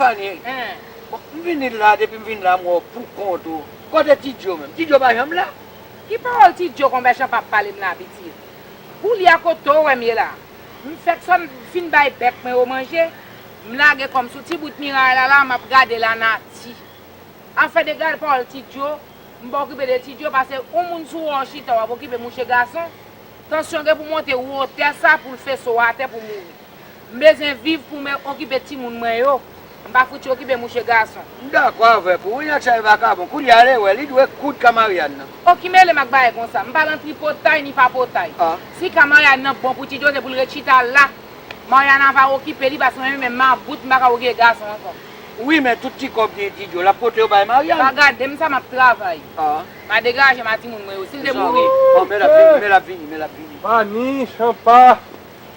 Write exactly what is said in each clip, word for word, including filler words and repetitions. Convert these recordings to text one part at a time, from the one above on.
Fani, bon, m vini la, depi m vin la, m wè w pou kont ou. Kote Ti Djo menm? Ti Djo pa janm la? Ki pawòl Ti Djo konpè Chanpa ap pale m la, pitit? Koulye a kote w wè m ye la? M fèk sot fin bay bèt mwen yo manje, m lage kò m sou ti bout miray la, la, m ap gade lanati. Afè de gade pawòl Ti Djo, m pa okipe de Ti Djo, paske yon moun sou wè w chita, w ap okipe mouche gason. Tansyon gen pou monte wotè sa pou l fese w atè pou mouri. M bezwen viv pou m okipe timoun mwen yo. M pa fouti okipe mouche gason. M dakò avèk ou wi, nèg sa e vakabon. Koulye a ale wè, li dwe koud ka Marianne nan. O ki mele m ak bagay konsa? M pa nan tripotay ni papotay. Ah. Si ka Marianne nan bon pou Ti Djo, se pou l ret chita la. Marianne va okipe li, paske mwen menm mabout, m pa ka okipe gason ankò. Wi, men tout ti kòb gen Ti Djo, l ap pote yo bay Marianne. Pa gade m sa, m ap travay. Ah. M a degaje m a timoun mwen yo. Si l te mouri. Oh, men l ap vini, men l ap vini, men l ap vini. Fani, Chanpa.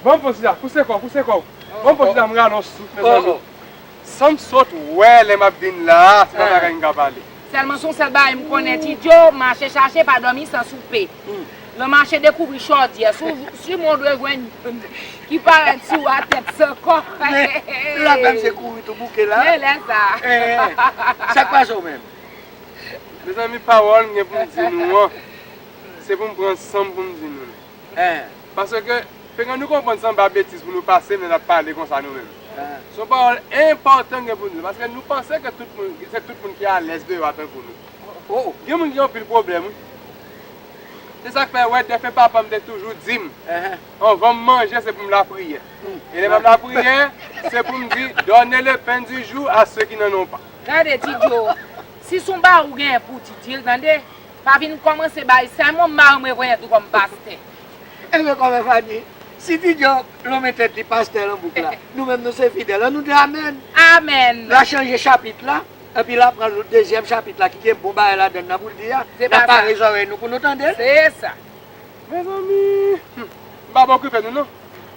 Ban m pran sila, pouse kò w, pouse kò w. Ban m pran sila, m rale yon souf, mezanmi. San m sot wè lè m ap vin la, se pa bagay m ka pale. Sèlman se yon sèl bagay m konnen, Ti Djo, mache chache, pa dòmi san soupe. Lè w mache dekouvri chòdyè, si w, si w dwe jwenn youn ki parèt sou a tèt san kò. Men, l ap fè misye kouri tou bouke la. Men lè sa. Eh, sa k pase w menm? Mezanmi, pawòl m gen pou m di nou an, se pou m pran san m pou m di nou l. Paske, pegan nou konprann sanba betiz pou nou pase, men n ap pale konsa nou menm. Se yon pawòl enpòtan gen pou nou, paske nou panse ke tout moun, se tout moun ki alèz deyò a tankou nou. Oh, gen moun ki gen anpil pwoblèm, wi. Se sa k fè, wè, defen papa m te toujou di m, anvan m manje, se pou m lapriyè. E lè m ap lapriyè, se pou m di, donne le pain du jour à ceux qui n'en ont pas. Gade, Ti Djo, si se yon bagay ou genyen pou w di, di l, tande. Pa vin kòmanse bay sèmon, m mare m rekonèt ou kòm pastè. Ebyen, kòmè Fani, si Ti Djo lonmen tèt li pastè nan bouk la, nou menm nou se fidèl, ann nou di amèn. Amèn. L a chanje chapit la, epi l a pran dezyèm chapit la ki gen bon bagay ladan l nan pou l di a. N a pare zòrèy nou pou nou tande l. Se sa. Mezanmi, m pa ba okipe nou non.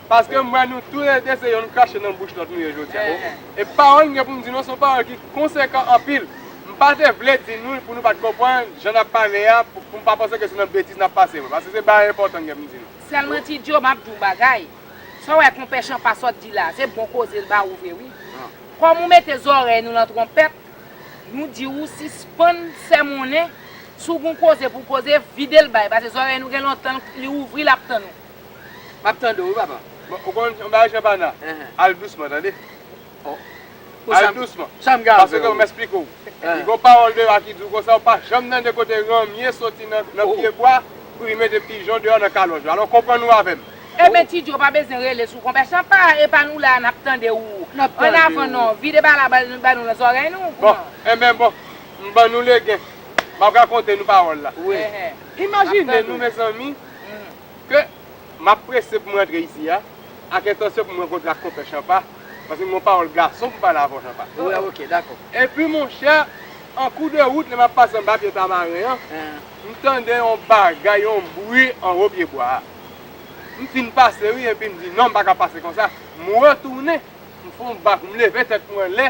Paske m wè nou toulède se yonn krache nan bouch lòt nou ye jodi a. E pawòl m gen pou m di nou se yon pawòl ki konsekan anpil. M pa te vle di nou l pou nou pa t konprann jan n ap pale a, pou, pou m pa panse ke se nan betiz n ap pase vre. Paske se bagay enpòtan m gen pou m di nou. Sèlman Ti Djo, m ap di w bagay. Sa w wè konpè Chanpa sot di la, se bon koze l ba ou vre wi. Kòm ou mete zòrèy nou nan twonpèt, nou di w sispann sèmonnen, si w gen yon koze pou w koze, vide l bay, paske zòrèy nou gen lontan li ouvri l ap tann ou. M ap tande w wi papa. Bon, ou konn yon bagay Chanpa, al dousman tande. Al dousman. Paske m esplike w. Li gen yon pawòl deyò a ki di w konsa, ou pa janm tande kote ranmye soti nan, nan pye bwa pou li mete pijon deyò nan kalòj yo. Alò konprann ou avè m. Ebyen Ti Djo pa bezwen rele sou konpè Chanpa, e pa nou la a n ap tande w. Ann avan non, vide bagay la ba nou nan zòrèy nou. Bon, enben bon, m ban nou legen. M ap rakonte nou pawòl la. Imajine nou mezanmi, ke m ap prese pou m rantre isi a, ak entansyon pou m rankontre ak konpè Chanpa, paske m gen yon pawòl gason pou m pale avè w Chanpa. Wi, ok, dakò. Epi monchè, an kou de wout, lè m ap pase anba pye tamaren an, m tande yon bagay, yon bri anwo pye bwa a. M fin pase wi, epi m di non, m pa ka pase konsa. M retounen, m fè yon bak, m leve tèt mwen anlè,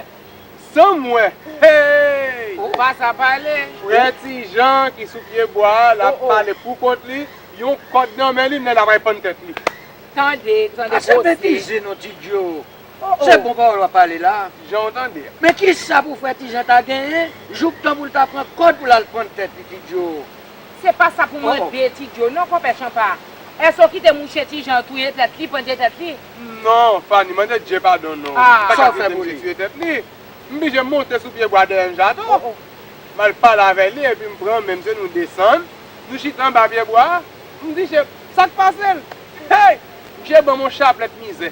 san m wè, hey! Ou pa sa pale. Frè Ti Jan ki sou pye bwa a, l ap pale pou kont li, yon kòd nan men li, m nan la pral pann tèt li. Tande, tande. Ase betize non Ti Djo. Se bon pawòl w ap pale la. Jan w tande a. Men kisa pou frè Ti Jan ta genyen, jouktan pou l ta pran kòd pou l al pann tèt li, Ti Djo? Se pa sa pou mande Ti Djo non, konpè Chanpa. Èske w kite mouche Ti Jan touye tèt li, pandye tèt li? Non, Fani, mande Dye padon non. Sa w fè pou li? Touye tèt li. M blije monte sou pye bwa dèyè m jato. M al pale avè li, epi m pran men misye, nou desann. Nou chita anba pye bwa. M di, "Chef, sa k pase l?" Hey! Misye ban m yon chaplèt mizè.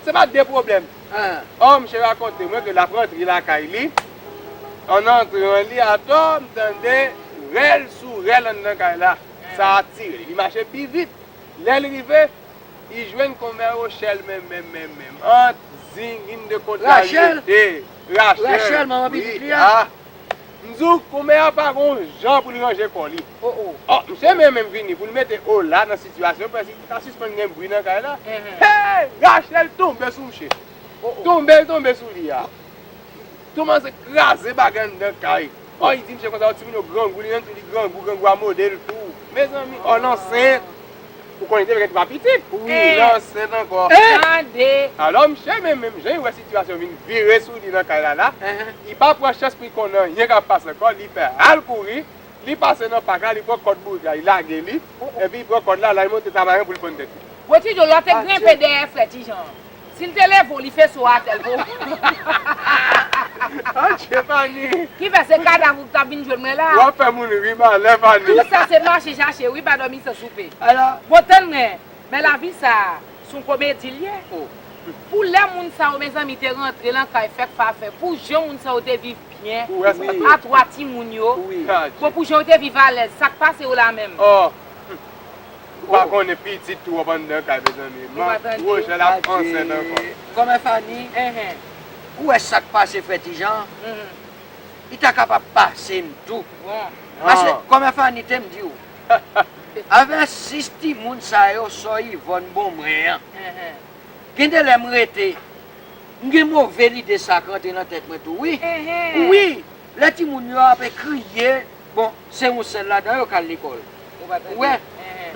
Se pa de pwoblèm. Ò, misye rakonte mwen ke l ap rantre lakay li. An antran li atò, m tande rèl sou rèl anndan kay la. Sa atire li. Li mache pi vit. Lè l rive, li jwenn konmè Rochèl menm, menm, menm, menm. Ant zingin de kontrariyete. Rachèl, manman pitit li a. M di w, konmè a pa gon jan pou l ranje kò li. Ò, misye menm, menm vini pou l mete ola nan sitiyasyon, prèske ta sispann gen bri nan kay la. Hey! Rachèl tonbe sou misye. Tonbe l tonbe sou li a. Kòmanse kraze bagay anndan kay. Ò, li di misye konsa, timoun yo grangou, li menm tou li grangou, grangou a mode l tou. Mezanmi, ò, l ansent. Ou konnen te gen twa pitit. Wi. Li ansent ankò. Tande. Alò, misye menm, menm jan li wè sitiyasyon vin vire sou li nan kay la la, li pa pran chans pou li konn anyen k ap pase ankò, li fè al kouri, li pase nan pak la, li pran kòd bourik la, li lage li, epi li pran kòd la, la li monte Tamarin pou li pann tèt li. Bon, Ti Djo, lè w te grenpe dèyè frè Ti Jan an, si l te leve w, li fese w atè l pou ou. Adje, Fani! Ki fè se kadav ou k t ap vin jwenn mwen la? W ap fè moun ri malè, Fani. Tout sa se mache chache, wi, pa dòmi san soupe. Bon, tann mwen, men lavi sa a, se yon komedi l ye. Pou lè moun sa yo, mezanmi, te rantre nan kay fèk fafè, pou jan moun sa yo te viv byen, a twa timoun yo, bon, pou jan yo te viv alèz, sa k pase yo la menm? Ou pa konnen pitit tou w ap anndan kay, mezanmi. Ou pa tande? Rochelle ap ansent ankò. Kòmè Fani, ou wè sa k pase frè Ti Jan? Li ta kapab pase m tou. Paske, kòmè Fani te m di w, avè sis timoun sa yo, sò Ivòn bon mwen an. Gen de lè m rete, m gen move lide sa k rantre nan tèt mwen tou, wi. Wi, lè timoun yo ap kriye, bon, se yon sèl ladan yo k al lekòl. Ou wè?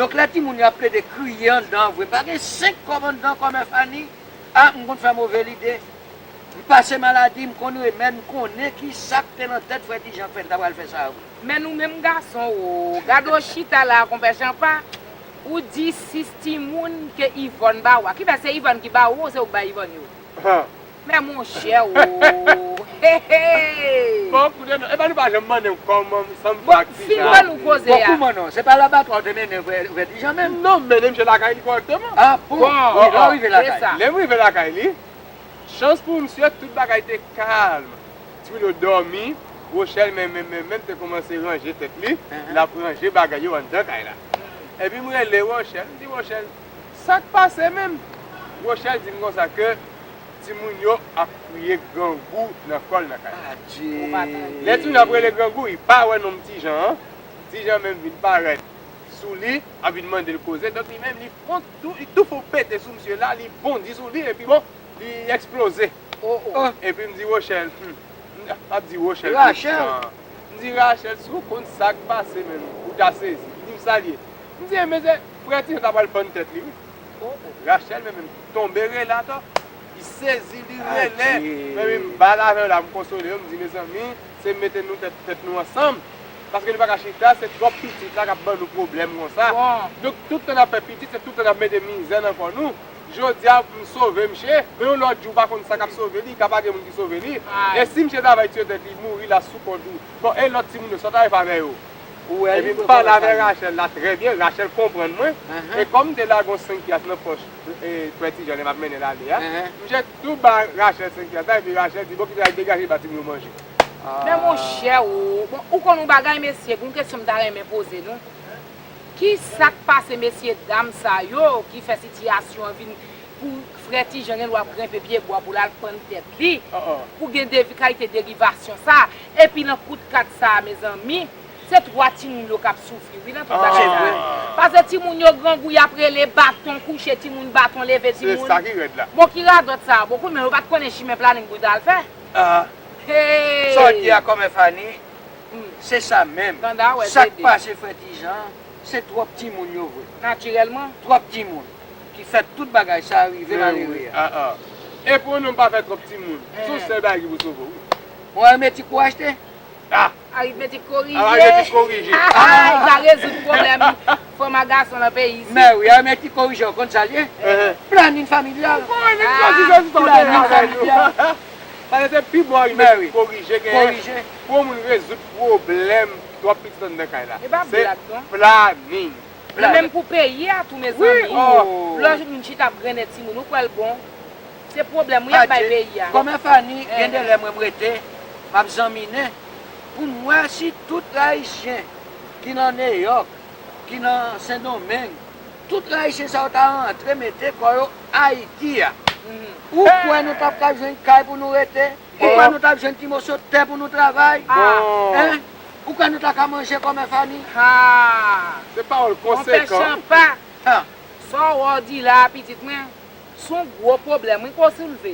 Donk, lè timoun yo ap plede kriye anndan an vre, m pa gen senk kòb anndan kòmè Fani, a, m konn fè move lide. M pase maladi, m konn remèd, m konnen ki sa k te nan tèt frè Ti Jan k fè l ta pral fè sa a vre. Men nou menm gason, o, gade w chita la, konpè Chanpa, ou di sis timoun ke Ivòn ba w a. Ki fè se Ivòn ki ba w ou, se ou k ba Ivòn yo? Men monchè, o. He, he. Bon, koute non, epa nou pa janm mande m kòman m sanm fè ak Ti Jan. Bon, fin ban nou koze a. Bon, kouman non? Se pa labatwa w te mennen frè, frè Ti Jan menm? Non, m mennen misye lakay li kòrèkteman. A bon? Wi, lè w rive lakay li. Lè m rive lakay li, chans pou misye, tout bagay te kalm. Timoun yo dòmi, Rochelle menm, menm, menm, menm te kòmanse ranje tèt li, l ap ranje bagay yo anndan kay la. Epi m rele Rochelle, m di, Rochelle, sa k pase menm? Rochelle di m konsa ke timoun yo ap kriye grangou nan kò l nan kay la. Adje! Lè timoun yo ap rele grangou, li pa wè nonm Ti Jan an. Ti Jan menm vin parèt sou li, ap vin mande l koze. Donk, li menm, li fon tou, li tou fon pete sou misye la, li bondi sou li, epi bon, li eksploze. Epi m di Rochelle, hmm, m ap di Rochelle, Rachel. M di, Rachel, si w konn sa k pase menm, ou ta sezi. Li di m, sa l ye? M di, enben, se frè Ti Jan ta pral pann tèt li, wi. Rachel menm, menm tonbe rele atò. Li sezi, li rele. Mezanmi, m ba l avè l la, m konsole yo, m di, mezanmi, se mete nou tèt, tèt nou ansanm. Paske nou pa ka chita, se twòp pitit la k ap ban nou pwoblèm konsa. Donk, tout tan n ap fè pitit, se tout tan n ap mete mizè nan kò nou. Jodi a, m sove misye, men yon lòt jou, w pa konn sa k ap sove li, ka pa gen moun ki sove li. E si misye ta bay tiye tèt li, mouri la sou kont ou. Bon, e lòt timoun yo, sa w ta fè avè yo? Epi m pale avè Rachel la trè byen, Rachel konprann mwen. E kòm m te lage yon senk pyas nan pòch, e, frè Ti Jan lè m ap mennen l ale a, misye tou ba Rachel senk pyas la, epi Rachel di, bon, kite l al degaje ba timoun yo manje. Men monchè, o, bon, ou konn yon bagay, mesye, gon kesyon m ta renmen poze nou. Ki sa k pase mesye dam sa yo ki fè sitiyasyon an vin pou frè Ti Jan gen dwa grenpe pye bwa pou l al pann tèt li, pou gen de kalite derivasyon sa, epi nan kout kat sa, mezanmi, se twa timoun yo k ap soufri, wi, nan tout bagay sa. Paske timoun yo grangou, y ap rele baton kouche timoun, baton leve timoun. Bon, ki radòt sa? Bon, kounye a, yo pa t konnen chimen planin pou yo t al fè. Sa w di a kòmè Fani, se sa menm. Sa k pase frè Ti Jan, se twòp timoun yo vre. Natirèlman. Twòp timoun ki fè tout bagay sa rive malere a. E pou nou pa fè twòp timoun, se yon sèl bagay ki pou sove w, wi. Yon aritmetik pou achte? Aritmetik korije. Aritmetik korije. Ay, sa rezoud pwoblèm fanm ak gason nan peyi isi. Men wi, aritmetik korije, w konn sa l ye? Planin familyal. Planin familyal. Paske se pi bon aritmetik korije ke pou yon moun rezoud pwoblèm twòp pitit anndan kay la. Se planin. Li menm pou peyi a tou, mezanmi. Lè moun chita ap grennen timoun, ou kwè l bon? Se pwoblèm, wi, y ap bay peyi a. Kòmè Fani, gen de lè mwen m rete, m ap zanminen, pou m wè si tout Ayisyen ki nan Neyòk, ki nan Sendomeng, tout Ayisyen sa yo ta rantre mete kò yo Ayiti a. Ou kwè nou t ap ka jwenn kay pou nou rete? Ou kwè nou t ap jwenn ti moso tè pou nou travay? Hein? Ou kwè nou ta ka manje kòmè Fani? Se pawòl konsekan. Konpè Chanpa, sa w wè w di la a, pitit mwen, se yon gwo pwoblèm, wi, ke w soulve.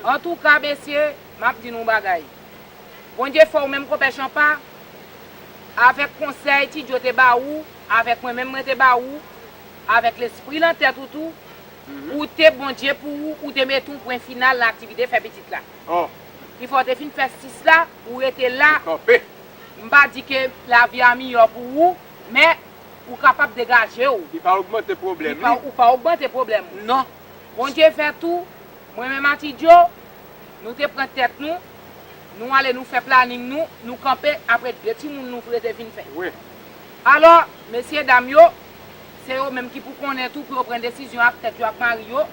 Antouka, mesye, m ap di nou yon bagay. Bondye fè w menm, konpè Chanpa, avèk konsèy Ti Djo te ba ou, avèk mwen menm mwen te ba ou, avèk lespri lan tèt ou tou, ou te Bondye pou ou, ou te mete yon pwen final nan aktivite fè pitit la. Ki fè w te fin fè sis la, ou rete la. M pa di ke lavi a miyò pou ou, men ou kapab degaje w. Li pa ogmante pwoblèm li. Ou pa ogmante pwoblèm ou. Non. Bondye fè tou, mwen menm ak Ti Djo, nou te pran tèt nou, nou ale nou fè planin nou, nou kanpe apre de timoun nou rete vin fè. Alò, mesye dam yo, se yo menm ki pou konnen tou pou yo pran desizyon ak tèt yo ak mari yo,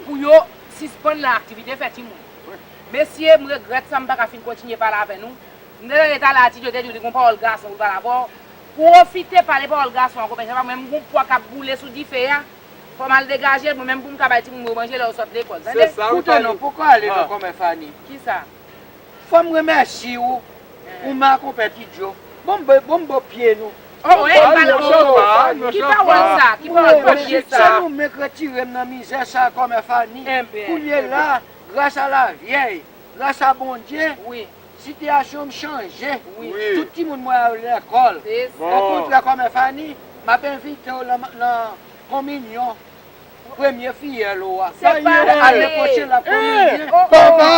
pou yo sispann nan aktivite fè timoun. Mesye, m regrèt sa, m pa ka fin kontinye pale avè nou. M te tande talè a Ti Djo te di w li gon pawòl gason pou l pale avè w. Pwofite pale pawòl gason an, konpè, se pa mwen, m gon pwa k ap boule sou dife a. Fò m al degaje l, mwen menm pou m ka bay timoun mwen manje lè yo sòt lekòl, tande? Koute non, poukò ale non, kòmè Fani? Kisa? Fò m remèsye w, ou men ak konpè Ti Djo. Bon, bon, bon, bon pye nou. Oh, hey, pale non, ki pawòl sa? Ki pawòl pwòp ye sa? Se nou menm k retire m nan mizè sa, kòmè Fani. Kounye la, gras a lavyèy, gras a Bondye, sitiyasyon m chanje. Tout timoun mwen yo lekòl. Okontrè, kòmè Fani, m ap envite w nan, nan kominyon premye fiyèl ou a. Ane pwochen l ap kominye. Papa!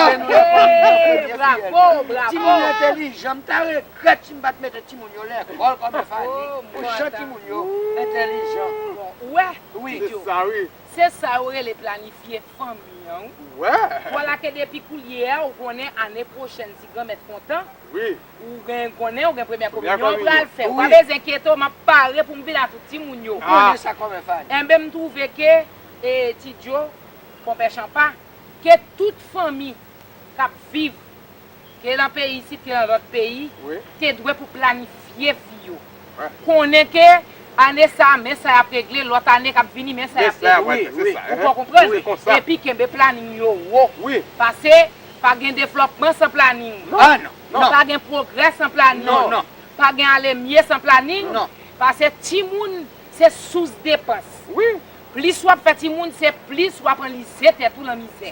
Timoun entèlijan, m ta regrèt si m pa t mete timoun yo lekòl kòmè Fani. Pou jan timoun yo entèlijan. Ou wè, Ti Djo. Se sa yo rele planifye fanmi an, wi. Vwala ke depi koulye a, ou konnen ane pwochèn, si Granmèt kontan, ou gen, konnen, ou gen premyè kominyon ou pral fè. Ou pa bezwen enkyete w, m ap pare pou m vin ak tout timoun yo. Ou konnen sa kòmè Fani. Enben, m twouve ke, e, Ti Djo, konpè Chanpa, ke tout fanmi k ap viv ke nan peyi isit, ke nan lòt peyi, te dwe pou planifye vi yo. Konnen ke ane sa a, men sa y ap regle, lòt ane k ap vini, men sa y ap regle. Ou pran konprann? Epi kenbe planin yo wo. Paske pa gen devlòpman san planin. Pa gen pwogrè san planin. Pa gen ale mye san planin. Paske timoun se sous depans. Plis w ap fè timoun, se plis w ap anlize tèt ou nan mizè.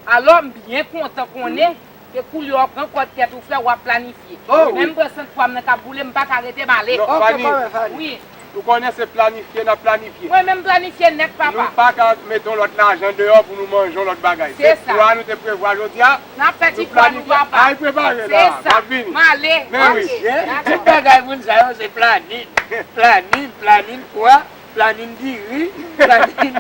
Alò, m byen kontan konnen ke koulye w ap pran kòd tèt ou, frè, w ap planifye. Men m pran sant pwa m nan k ap boule, m pa ka rete, m ale. Wi. Ou konnen se planifye n ap planifye. Mwen menm planifye nèt, papa. Nou pa ka mete yon lòt lajan deyò pou nou manje yon lòt bagay. Se pwa nou te prevwa jodi a. N ap fè ti pwa nou, papa. Al prepare la, m ap vini. M ale. Men wi. Tout bagay moun sa yo se planin. Planin, planin pwa. Planin diri, planin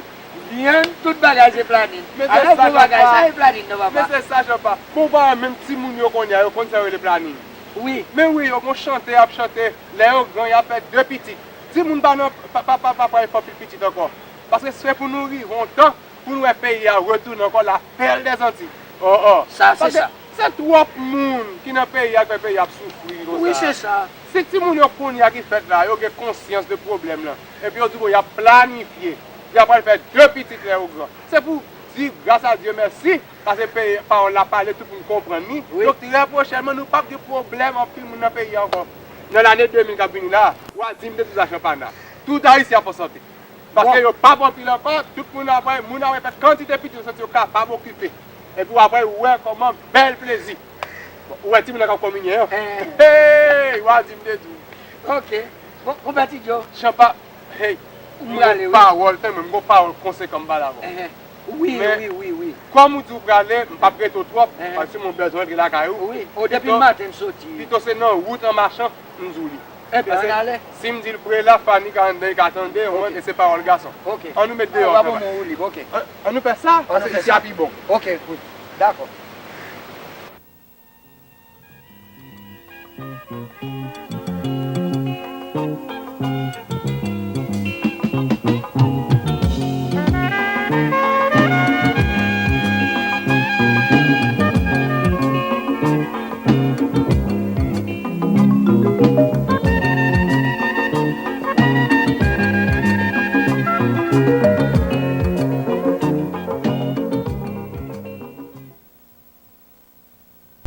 vyann, tout bagay se planin. Alò, gwo bagay, sa e planin non, papa. Men se sa, Chanpa. Bon, ou pa wè menm timoun yo kounye a, yo konn sa yo rele planin. Wi. Men wi, yo gon chante y ap chante, lè yo gran, y ap fè de pitit. Timoun pa nan, pa, pa, pa, pa pral fè anpil pitit ankò. Paske se pou nou rive yon tan, pou n wè peyi a retounen ankò la perle des Antilles. Oh, oh. Sa, se sa. Paske se twòp moun ki nan peyi a k fè peyi a ap soufri konsa. Wi, se sa. Si timoun yo kounye a ki fèt la, yo gen konsyans de pwoblèm lan, epi yo di, bon, y ap planifye, y ap pral fè de pitit lè yo gran. Se pou di, gras a Dye, mèsi, paske peyi, pawòl la pale, tout moun konprann li. Donk, trè pwochènman, nou p ap gen pwoblèm anpil moun nan peyi a ankò. Nan lane de mil k ap vini la, w a di m de tout sa Chanpa. Tout Ayisyen ap an sante. Paske yo p ap anpil ankò, tout moun ap wè, moun ap wè fèt kantite pitit yo santi yo kapab okipe. Epi w ap wè, ou wè kòman bèl plezi. Bon, ou wè timoun nan k ap kominye an. Hey, w a di m de tou. Ok. Bon, konpè Ti Djo. Chanpa, hey, m gon pawòl, tann mwen, m gon pawòl konsekan m pale avè w. Wi, wi, wi, wi. Kòm ou di w prale, m p ap rete w twòp, paske mwen bezwen rantre lakay ou. Wi, o, depi maten m soti. Pito se nan wout an machan, m di w li. Ebyen, ann ale. Si m di l pre la, Fani ka anndan, li ka tande, ou wè, e se pawòl gason. Ok. Ann nou met deyò, ann nou fè sa, paske isi a pi bon. Ok, wi. Dakò.